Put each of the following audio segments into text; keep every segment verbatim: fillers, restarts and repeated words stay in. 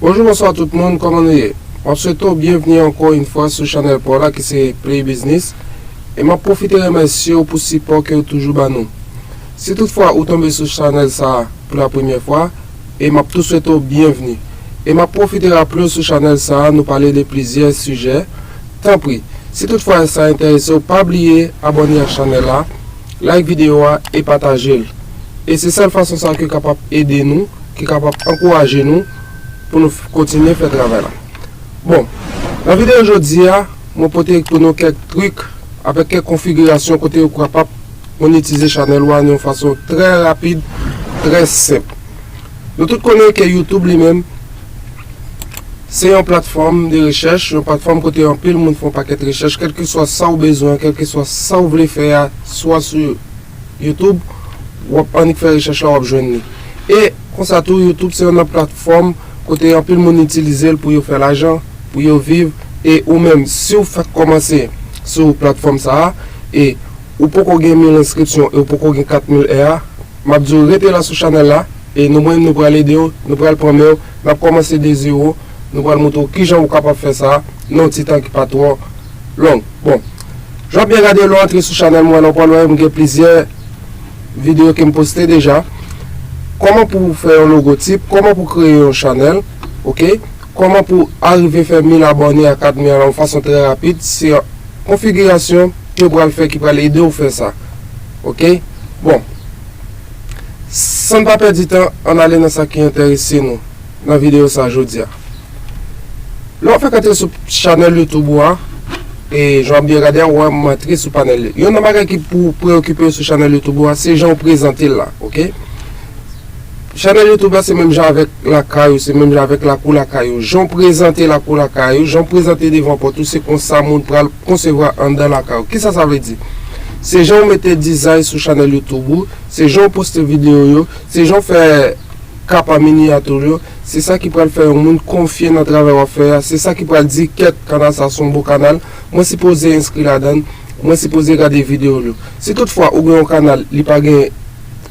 Bonjou, bonswa tout moun, kòman nou ye? M ap swete w byenvni ankò yon fwa sou chanèl pa w la ki se Play Business, e m ap pwofite remèsye w pou sipò ke w toujou ban nou. Si toutfwa ou tonbe sou chanèl sa a pou la premyè fwa, e m ap tou swete w byenvni. E m ap pwofite raple w sou chanèl sa a, nou pale de plizyè sijè. Tanpri, si toutfwa sa enterese w, pa bliye abòne ak chanèl la, like videyo a e pataje l. E se sèl fason sa a ki kapab ede nou, ki kapab ankouraje nou pou nou f- kontinye fè travay la. Bon, nan videyo jodi a, mwen pote pou nou kèk trik avèk kèk konfigirasyon kote ou kapab monetize chanèl ou a nan yon fason trè rapid, trè senp. Nou tout konnen ke YouTube li menm, se yon platfòm de rechèch, yon platfòm kote anpil moun fè yon pakèt rechèch, kèlkeswa sa w bezwen, kèlkeswa sa w vle fè a, swa sou YouTube, w ap annik fè rechèch la, w ap jwenn li. E konsa tou, YouTube se yon platfòm kote anpil moun itilize l pou yo fè lajan, pou yo viv, e ou menm, si w fèk kòmanse sou platfòm sa a, e ou poko gen mil enskripsyon, e ou poko gen kat mil è a, m ap di w rete la sou chanèl la, e nou menm nou pral ede w, nou pral pran men w, n ap kòmanse de zewo, nou pral montre w kijan ou kapab fè sa nan yon ti tan ki pa twò long. Bon, jan w ap byen gade, lè w antre sou chanèl mwen la, w pral wè m gen plizyè videyo ke m poste deja. Kòman pou w fè yon logotip, kòman pou w kreye yon chanèl, oke? Kòman pou w arive fè mil abòne a kat mil a yon fason trè rapid, se yon konfigirasyon ke w pral fè ki pral ede w fè sa. Oke? Bon, san n pa pèdi tan, ann ale nan sa ki enterese nou nan videyo sa jodi a. Lè w fèk antre sou chanèl YouTube ou a, e jan w ap byen gade a, w wè m antre sou panèl li. Youn nan bagay ki pou preyokipe w sou chanèl YouTube ou a, se jan w prezante l la, oke? Chanèl YouTube la se menm jan avèk lakay ou, se menm jan avèk lakou lakay ou. Jan w prezante lakou lakay ou, jan w prezante devan pòt ou, se konsa moun pral konsevwa anndan lakay ou. Kisa sa vle di? Se jan w mete dizay sou chanèl YouTube ou, se jan w poste videyo yo, se jan w fè kap a miniyati w yo, se sa ki pral fè yon moun konfye nan travay w ap fè a, se sa ki pral di, kèt, kanal sa se yon bon kanal, mwen sipoze enskri ladan l, mwen sipoze gade videyo l yo. Si toutfwa ou gen yon kanal, li pa gen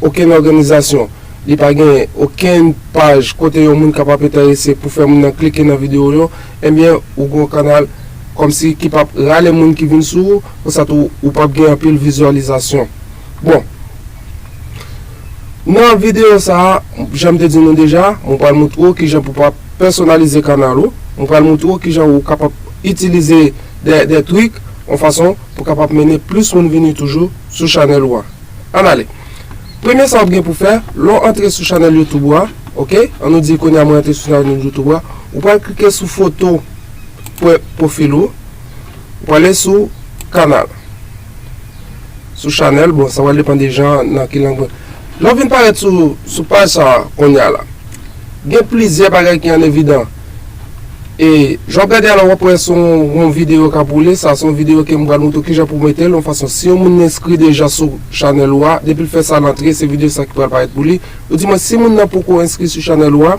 okenn òganizasyon, li pa gen okenn paj kote yon moun kapab enterese pou fè moun nan klike nan videyo l yo, ebyen, ou gen yon kanal kòmsi ki p ap rale moun ki vin sou ou, konsa tou ou p ap gen anpil vizyalizasyon. Bon, nan videyo sa a, jan m te di nou deja, mwen pral montre w kijan pou pa pèsonalize kanal ou. Mwen pral montre w kijan ou kapab itilize de, de trik, yon fason pou kapab mennen plis moun vini toujou sou chanèl ou a. Ann ale. Premye sa w ap gen pou fè, lè w antre sou chanèl YouTube ou a, oke? An nou di kounye a mwen antre sou chanèl YouTube ou a, ou pral klike sou foto pwofil ou, ou prale sou kanal. Sou chanèl, bon, sa pral depann de jan nan ki lang. Lè w vin parèt sou, sou paj sa a kounye a la, gen plizyè bagay ki an evidan. E jan w ap gade a la, w ap wè se yon, yon videyo k ap woule. Sa se yon videyo ke m pral montre w kijan pou w mete l yon fason. Si yon moun enskri deja sou chanèl ou a, depi l fè sa l antre, se videyo sa ki pral parèt pou li. Ou di mwen, si moun nan poko enskri sou chanèl ou a,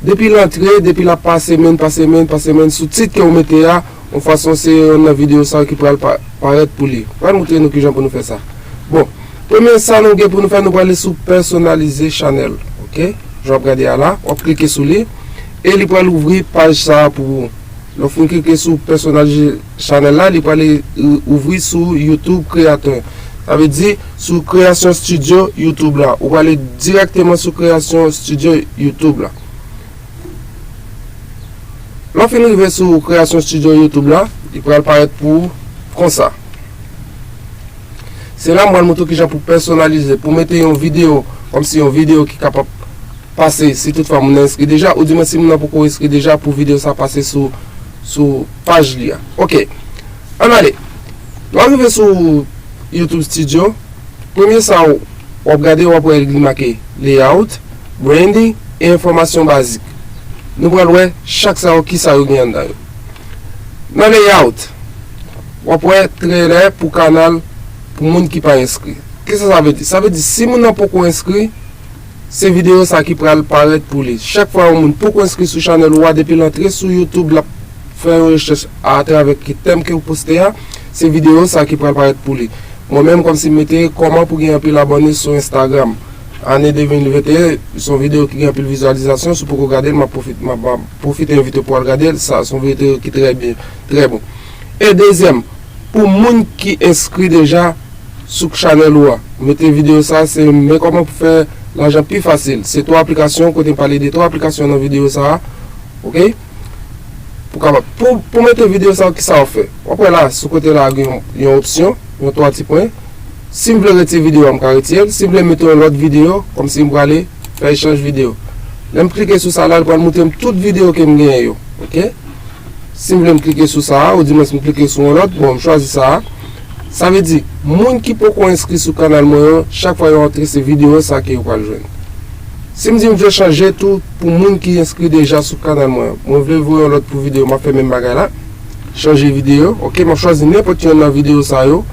depi l antre, depi l ap pa semèn, pa semèn, pa semèn, sou tit ke w mete a, yon fason se youn nan videyo sa yo ki pral pa, parèt pou li. Pral montre nou kijan pou nou fè sa. Bon, premye sa nou gen pou nou fè, nou prale sou pèsonalize chanèl, oke? Jan w ap gade a la, w ap klike sou li, e li pral ouvri paj sa a pou ou. Lè w fin klike sou pèsonalize chanèl la, li pral ouvri sou YouTube Creator. Sa vle di, sou Creation Studio YouTube la. Ou prale dirèkteman sou Creation Studio YouTube la. Lè w fin rive sou Creation Studio YouTube la, li pral parèt pou ou konsa. Se la m pral montre w kijan pou pèsonalize, pou mete yon videyo, kòmsi yon videyo ki kapab pase, si toutfwa moun nan enskri deja, ou di mwen si moun nan poko enskri deja pou videyo sa pase sou, sou paj li a. Oke. Ann ale. Lè w rive sou YouTube Studio, premye sa w, w ap gade, w ap wè li make layout, branding e enfòmasyon bazik. Nou pral wè chak sa yo, kisa yo gen anndan yo. Nan layout, w ap wè trèlè pou kanal pou moun ki pa enskri. Kisa sa vle di? Sa vle di, si moun nan poko enskri, se videyo sa ki pral parèt pou li. Chak fwa yon moun poko enskri sou chanèl ou a, depi l antre sou YouTube, l ap fè yon rechèch atravè ki tèm ke w poste a, se videyo sa ki pral parèt pou li. Mwen menm, kòmsi m mete kòman pou gen anpil abòne sou Instagram. Ane de mil venteyen, se yon videyo ki gen anpil vizyalizasyon. Si w poko gade l, m ap pwofit-, m ap, m ap pwofite envite w pou w al gade l. Sa, se yon videyo ki trè byen, trè bon. E dezyèm, pou moun ki enskri deja sou chanèl ou a, mete videyo sa, se men kòman pou fè lajan pi fasil. Se twa aplikasyon, kote m pale de twa aplikasyon nan videyo sa a, oke? Pou kapab, pou, pou mete videyo sa, kisa w ap fè? W ap wè la, sou kote la, gen yon, yon opsyon, yon twa ti pwen. Si m vle retire videyo a, m ka retire l. Si m vle mete yon lòt videyo, kòmsi m prale fè echanj videyo. Lè m klike sou sa la, li pral montre m tout videyo ke m genyen yo. Oke? Si m vle m klike sou sa a, oudimwens m klike sou yon lòt, bon, m chwazi sa a. Sa vle di, moun ki poko enskri sou kanal mwen yo, chak fwa yo antre, se videyo sa ke yo pral jwenn. Si m di m vle chanje tou pou moun ki enskri deja sou kanal mwen, mwen vle voye yon lòt pou videyo, m ap fè menm bagay la. Chanje videyo, oke, m ap chwazi nenpòt youn nan videyo sa yo.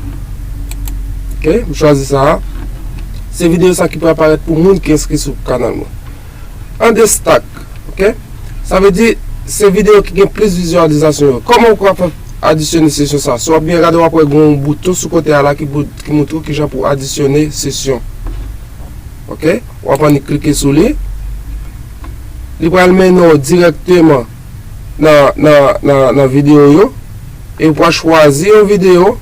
Oke, m chwazi sa a. Se videyo sa ki pral parèt pou moun ki enskri sou kanal mwen. An destak, oke? Sa vle di, se videyo ki gen plis vizyalizasyon yo. Kòman ou ka fè adisyone sesyon sa? Si w ap byen gade, w ap wè gen yon bouton sou kote a la ki pou, ki montre w kijan pou adisyone sesyon. Oke? W ap annik klike sou li. Li pral mennen w dirèkteman nan, nan, nan, nan videyo yo. E w pral chwazi yon videyo.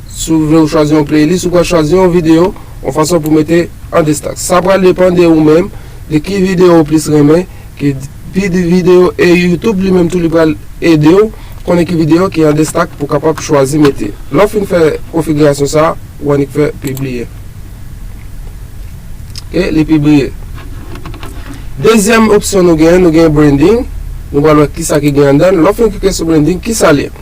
Si w vle w chwazi yon playlist, ou pral chwazi yon videyo, yon fason pou mete an destak. Sa pral depann de ou menm, de ki videyo ou plis renmen, ki pi de videyo, e YouTube li menm tou li pral ede w konnen ki videyo ki an destak pou w kapab chwazi mete. Lè w fin fè konfigirasyon sa, ou annik fè pibliye. Oke, li pibliye. Dezyèm opsyon nou genyen, nou genyen branding. Nou pral wè kisa ki gen anndan l. Lè w fin klike sou branding, kisa l ye?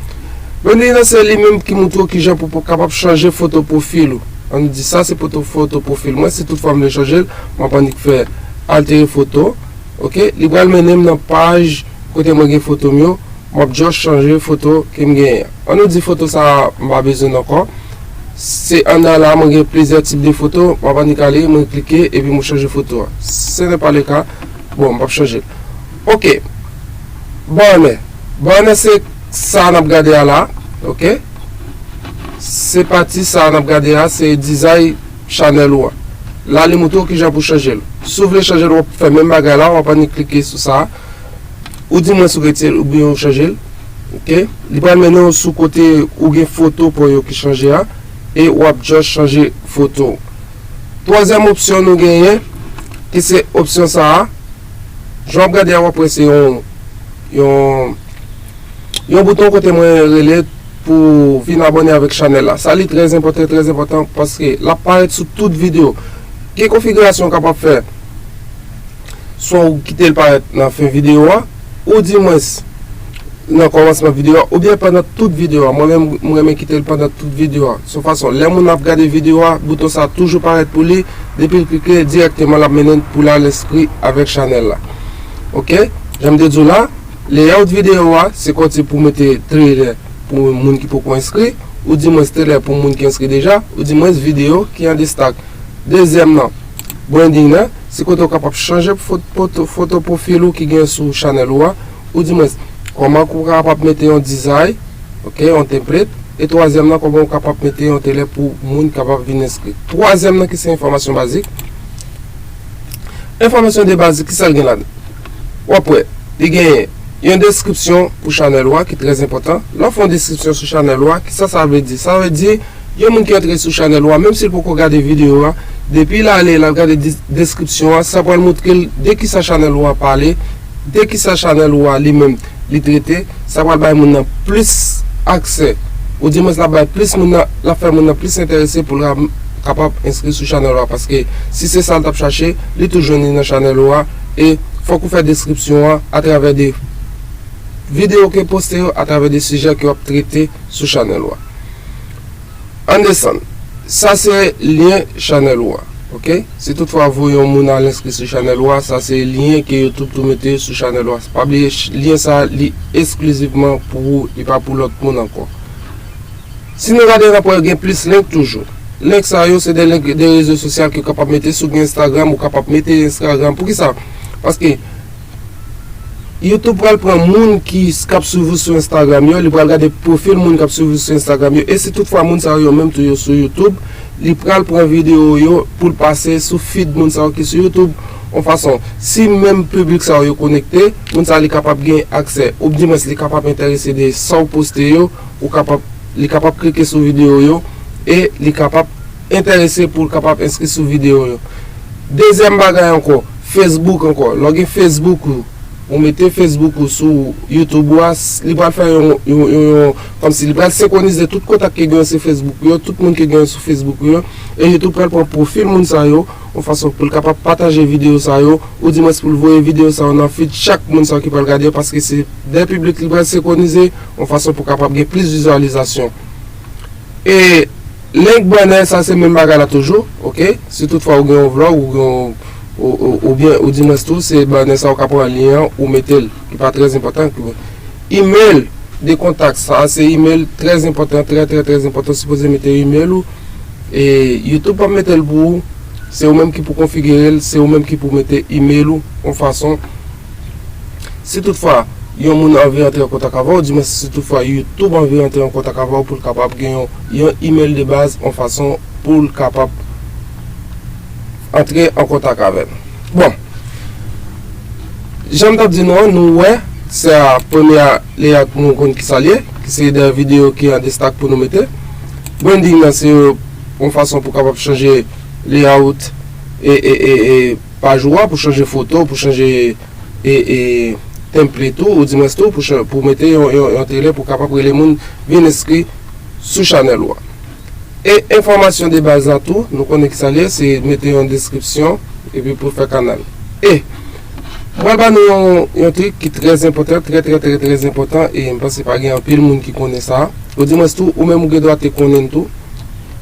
Branding nan se li menm ki montre w kijan pou, pou kapab chanje foto pwofil ou. Ann di sa se foto, foto pwofil mwen, si toutfwa m vle chanje l, m ap annik fè altere foto. Oke, li pral mennen m nan paj kote mwen gen foto m yo. M ap just chanje foto ke m genyen an. Ann nou di foto sa a m pa bezwen l ankò. Se anndan la mwen gen plizyè tip de foto, m ap annik ale, mwen klike epi mwen chanje foto a. Ce n'est pas le cas. Bon, m p ap chanje l. Oke. Banner. Banner se sa n ap gade a la. Oke. Se pati sa n ap gade a, se dizay chanèl ou a. La li montre w kijan pou chanje l. Si w vle chanje l, w ap fè menm bagay la, w ap annik klike sou sa. Ou di mwen si w retire l oubyen ou chanje l. Oke? Li pral mennen w sou kote ou gen foto pa w yo ki chanje a. E w ap just chanje foto w. Twazyèm opsyon nou genyen, ki se opsyon sa a. Jan w ap gade a, w ap wè se yon, yon, yon bouton kote mwen rele pou vin abòne avèk chanèl la. Sa li trè enpòtan, trè enpòtan, paske l ap parèt sou tout videyo. Ki konfigirasyon w kapab fè? Swa ou kite l parèt nan fen videyo a, oudimwens nan kòmansman videyo a, oubyen pandan tout videyo a. Mwen menm, m renmen kite l pandan tout videyo a. Se yon fason, lè moun ap gade videyo a, bouton sa a toujou parèt pou li, depi l klike, dirèkteman l ap mennen l pou l al enskri avèk chanèl la. Oke? Jan m te di w la, layout videyo a, se kòmsi pou mete trailer pou moun ki poko enskri, oudimwens trailer pou moun ki enskri deja, oudimwens videyo ki an destak. Dezyèm nan, branding nan, se kote w kapab chanje foto, foto pwofil ou ki gen sou chanèl ou a, oudimwens, kòman ou kapab mete yon dizay, oke, yon template, e twazyèm nan, kòman ou kapab mete yon trailer pou moun kapab vin enskri. Twazyèm nan ki se enfòmasyon bazik. Enfòmasyon de bazik, kisa l gen ladan? W ap wè, li gen yon deskripsyon pou chanèl ou a ki trè enpòtan. Lè w fè yon deskripsyon sou chanèl ou a, kisa sa vle di? Sa vle di, yon moun ki antre sou chanèl ou a, menm si l poko gade videyo a, depi l ale, l al gade dis-, deskripsyon an, sa pral montre l de kisa chanèl ou a pale, de kisa chanèl ou a li menm li trete, sa pral bay moun nan plis aksè. Oudimwens l ap bay plis moun nan, l ap fè moun nan plis enterese pou l ka-, kapab enskri sou chanèl ou a, paske si se sa l t ap chache, li tou jwenn li nan chanèl ou a, e fòk ou fè deskripsyon an atravè de videyo ke poste yo, atravè de sijè ke w ap trete sou chanèl ou a. Ann desann. Sa se lyen chanèl ou a. Oke? Si toutfwa w voye yon moun al enskri sou chanèl ou a, sa se lyen ke YouTube tou mete sou chanèl ou a. Pa bliye, ch-, lyen sa a, li esklizivman pou ou, li pa pou lòt moun ankò. Si nou gade, n ap wè gen plis link toujou. Link sa yo, se de link de rezo sosyal ke w kapab mete. Si w gen Instagram, ou kapab mete Instagram. Poukisa? Paske YouTube pral pran moun ki, k ap swiv ou sou Instagram yo, li pral gade pwofil moun k ap swiv ou sou Instagram yo, e si toutfwa moun sa yo menm tou yo sou YouTube, li pral pran videyo yo pou l pase sou feed moun sa yo ki sou YouTube. Yon fason, si menm piblik sa yo konekte, moun sa li kapab gen aksè, oubdimwens li kapab enterese de sa w poste yo, ou kapab, li kapab klike sou videyo yo, e li kapab enterese pou l kapab enskri sou videyo yo. Dezyèm bagay ankò, Facebook ankò. Lè w gen Facebook ou, ou mete Facebook ou sou YouTube ou a, s- li pral fè yon, yon, yon, yon kòmsi li pral senkwonize tout kontak ke gen sou Facebook yo, tout moun ke gen sou Facebook yo, e YouTube pral pran pwofil moun sa yo, yon fason pou l kapab pataje videyo sa yo, oudimwens pou l voye videyo sa yo nan feed chak moun sa yo ki pral gade yo, paske se de piblik li pral senkwonize, yon fason pou kapab gen plis vizyalizasyon. E link banner, sa se menm bagay la toujou, oke? Si toutfwa ou gen yon vlog, ou gen yon, ou, ou, oubyen, oudimwens tou, se banner sa ou ka pran lyen an, ou mete l, ki pa trè enpòtan. Email de kontak, sa se email trè enpòtan, trè, trè, trè enpòtan, sipoze mete email ou, e YouTube p ap mete l pou ou, se ou menm ki pou konfigire l, se ou menm ki pou mete email ou, yon fason, si toutfwa yon moun anvi antre an kontak avè w, oudimwens si toutfwa YouTube anvi antre an kontak avè w pou l kapab gen yon, yon email de baz, yon fason pou l kapab antre an kontak avè l. Bon, jan m t ap di nou an, nou wè, sa premye layout nou konn ki sa l ye, ki se de videyo ki an destak pou nou mete. Branding nan se yon fason pou kapab chanje layout e, e, e, e paj ou a, pou chanje foto, pou chanje e, e template ou, oudimwens tou, pou, chan- pou mete yon, yon, yon trailer pou kapab rele moun vin enskri sou chanèl ou a. E enfòmasyon de baz la tou, nou konnen ki sa l ye, se mete yon deskripsyon epi pou fè kanal. E mwen ba nou yon, yon trik ki trè enpòtan, trè, trè, trè, trè enpòtan, e m panse pa gen anpil moun ki konnen sa. Oudimwens tou, ou menm ou gen dwa te konnen l tou.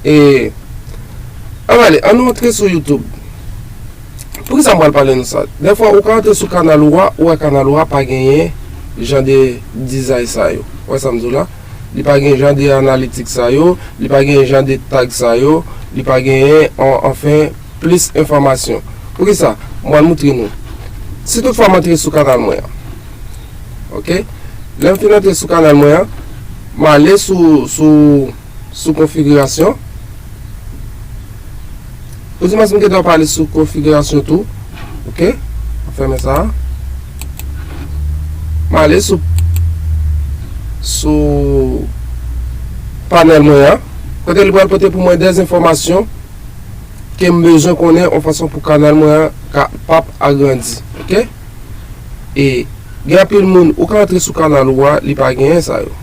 E ann ale, ann nou antre sou YouTube. Poukisa m pral pale nou sa? Dèfwa, ou ka antre sou kanal ou a, ou wè kanal ou a pa genyen jan de dizay sa yo. Ou wè sa m di w la? Li pa gen jan de analitik sa yo, li pa gen jan de tag sa yo, li pa genyen, an- anfen, plis enfòmasyon. Poukisa? M pral moutre nou. Si toutfwa m antre sou kanal mwen an, oke? Lè m fin antre sou kanal mwen an, m ale sou, sou sou konfigirasyon. Oudimwens m gen dwa pale sou konfigirasyon tou. Oke? Fèmen sa. M ale sou, sou panèl mwen an. Kote li pral pote pou mwen de enfòmasyon ke m bezwen konnen yon fason pou kanal mwen an kapab agrandi. Oke? E gen anpil moun, ou ka antre sou kanal ou a, li pa genyen sa yo.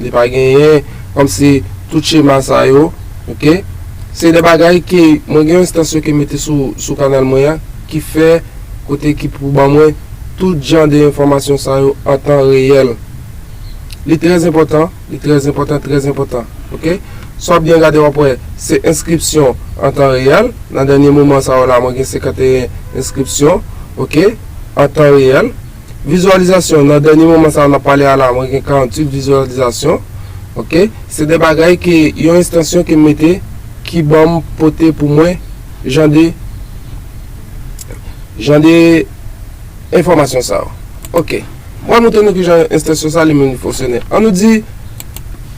Li pa genyen kòmsi tout chema sa yo, oke? Se de bagay ke mwen gen yon estansyon ke mete sou, sou kanal mwen an, ki fè kote ki pou ban mwen tout jan de enfòmasyon sa yo an tan reyèl. Li trè enpòtan, li trè enpòtan, trè enpòtan, oke? Si w ap byen gade, w ap wè, se enskripsyon an tan reyèl. Nan dènye moman sa yo la, mwen gen senkanteyen enskripsyon, oke, an tan reyèl. Vizyalizasyon, nan dènye moman sa yo n ap pale a la, mwen gen karanntuit vizyalizasyon, oke. Se de bagay ke yon estansyon ke m mete ki ban m pote pou mwen jan de, jan de enfòmasyon sa yo. Oke. Mwen montre nou kijan estansyon sa li menm li fonksyone. Ann nou di,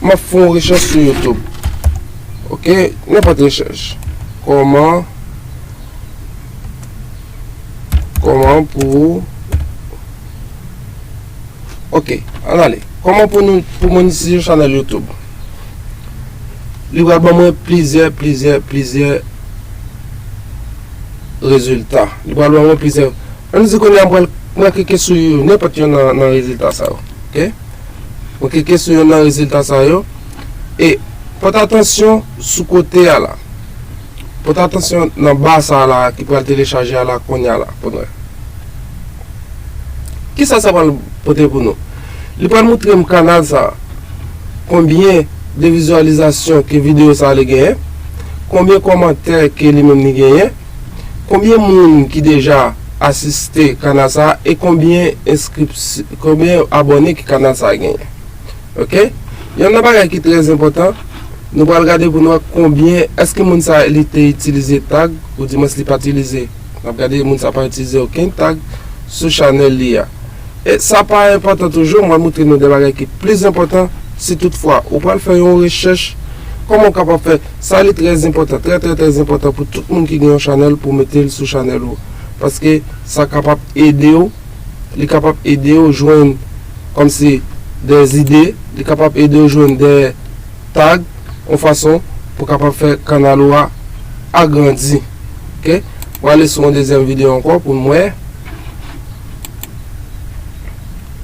m ap fè yon rechèch sou YouTube. Oke, nenpòt rechèch. Kòman, kòman pou, oke, ann ale. Kòman pou nou, pou monetize yon chanèl YouTube? Li pral ban mwen plizyè, plizyè, plizyè rezilta. Li pral ban mwen plizyè. Ann di kounye a m pral, mwen klike sou yo, nenpòt youn nan, nan rezilta sa yo. Oke? Mwen klike sou youn nan rezilta sa yo. E pote atansyon sou kote a la. Pote atansyon nan ba sa a la ki pral telechaje a la kounye a la. Pou nou wè. Kisa sa pral pote pou nou? Li pral moutre m kanal sa a. Konbyen de vizyalizasyon ke videyo sa a li genyen? Konbyen kòmantè ke li menm li genyen? Konbyen moun ki deja asiste kanal sa a? E konbyen enskripsyon, konbyen abòne ki kanal sa a genyen? Oke? Youn nan bagay ki trè enpòtan, nou pral gade pou nou wè konbyen, èske moun sa a li te itilize tag, oudimwens li pa itilize. N ap gade moun sa a pa itilize okenn tag sou chanèl li a. E sa pa enpòtan toujou, mwen moutre nou de bagay ki plis enpòtan. Si toutfwa ou pral fè yon rechèch, Kòman w kapab fè sa? Li trè enpòtan, trè, trè, trè enpòtan pou tout moun ki gen yon chanèl, pou mete l sou chanèl ou. Paske sa kapab ede w, li kapab ede w jwenn kòmsi de zide, li kapab ede w jwenn de tag, yon fason pou kapab fè kanal ou a agrandi. Oke? Mwen ale sou yon dezyèm videyo ankò pou m wè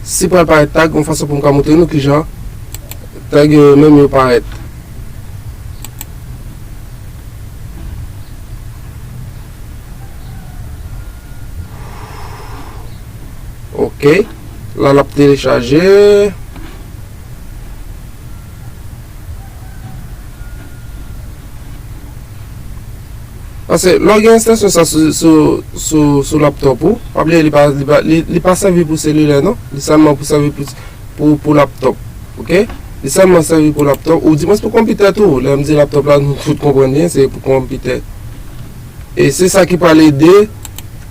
si pral parèt tag, yon fason pou m ka montre nou kijan tag yo menm yo parèt. Ok. La, l ap telechaje. Paske lè w gen ekstansyon sa sou, sou, sou, sou laptop ou, pa bliye li pa, li pa, li, li pa sèvi pou selilè non. Li sèlman pou sèvi pou, pou, pou laptop. Ok? Li sèlman sèvi pou laptop, ou dimwens pou konpitè tou. Lè m di laptop la, nou tout konprann byen, se pou konpitè. E se sa ki pral ede,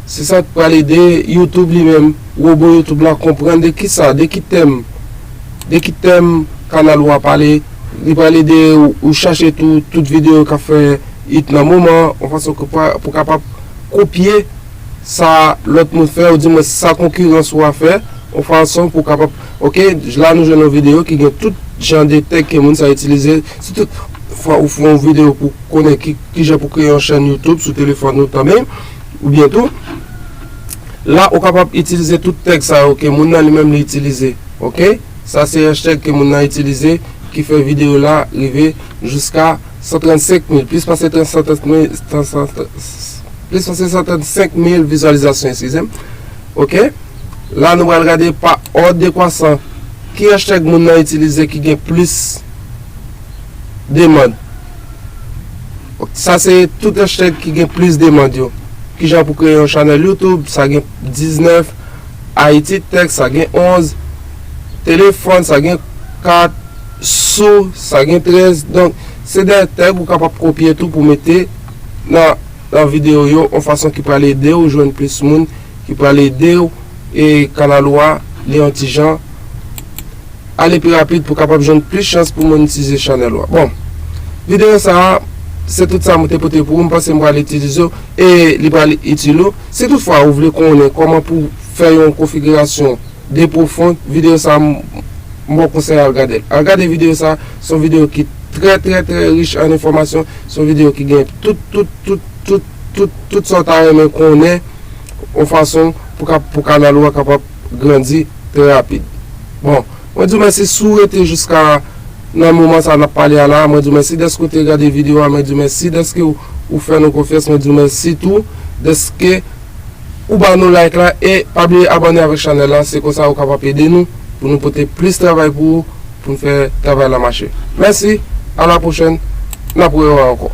se sa ki pral ede YouTube li menm, wobo YouTube la konprann de kisa, de ki tèm, de ki tèm kanal ou a pale. Li pral ede ou, ou chache tou, tout videyo k ap fè it nan moman, yon fason ke pou, pou kapab kopye sa lòt moun fè, ou dimwens sa konkirans ou a fè, yon fason pou kapab, ok, la nou jwenn yon videyo ki gen tout jan de tag ke moun sa itilize, si tout fwa ou fè yon videyo pou konnen ki, kijan pou kreye yon chèn YouTube sou telefòn ou tanmen, oubyen tou, la ou kapab itilize tout tag sa yo ke moun nan li menm li itilize, ok? Sa se hashtag ke moun nan itilize ki fè videyo la rive jiska san trannsenk mil, plis pase san trannsenk mil, plis pase san trannsenk mil vizyalizasyon, eskize m. Ok? La nou pral gade pa òd dekwasan. Ki hashtag moun nan itilize ki gen plis demann? Sa se tout hashtag ki gen plis demann yo. Kijan pou kreye yon chanèl YouTube, sa gen diznèf. Haiti Tech, sa gen onz. Telefòn, sa gen kat. Sou, sa gen trèz. Donk, se de tag ou kapab kopye tou pou mete nan, nan videyo yo, yon fason ki pral ede w jwenn plis moun, ki pral ede w, e kanal ou a, li yon ti jan ale pi rapid pou kapab jwenn plis chans pou monetize chanèl ou a. Bon, videyo sa a, se tout sa mwen te pote pou ou. M panse m pral itilize w e li pral itil ou. Si toutfwa ou vle konnen kòman pou fè yon konfigirasyon de pwofon, videyo sa a, m, m ba w konsèy al gade l. Al gade videyo sa a, se yon videyo ki trè, trè, trè rich an enfòmasyon. Se yon videyo ki gen tout, tout, tout, tout, tout, tout sa w ta renmen konnen, yon fason pou ka, pou kanal ou a kapab grandi trè rapid. Bon, mwen di w mèsi si w rete jiska nan moman sa n ap pale a la. Mwen di w mèsi dèske w te gade videyo a. Mwen di w mèsi dèske w, ou fè nou konfyans. Mwen di w mèsi tou dèske ou ba nou like la e pa bliye abòne avèk chanèl la. Se konsa ou kapab ede nou pou nou pote plis travay pou ou, pou n fè travay la mache. Mèsi, a la pwochèn, n ap rewè ankò.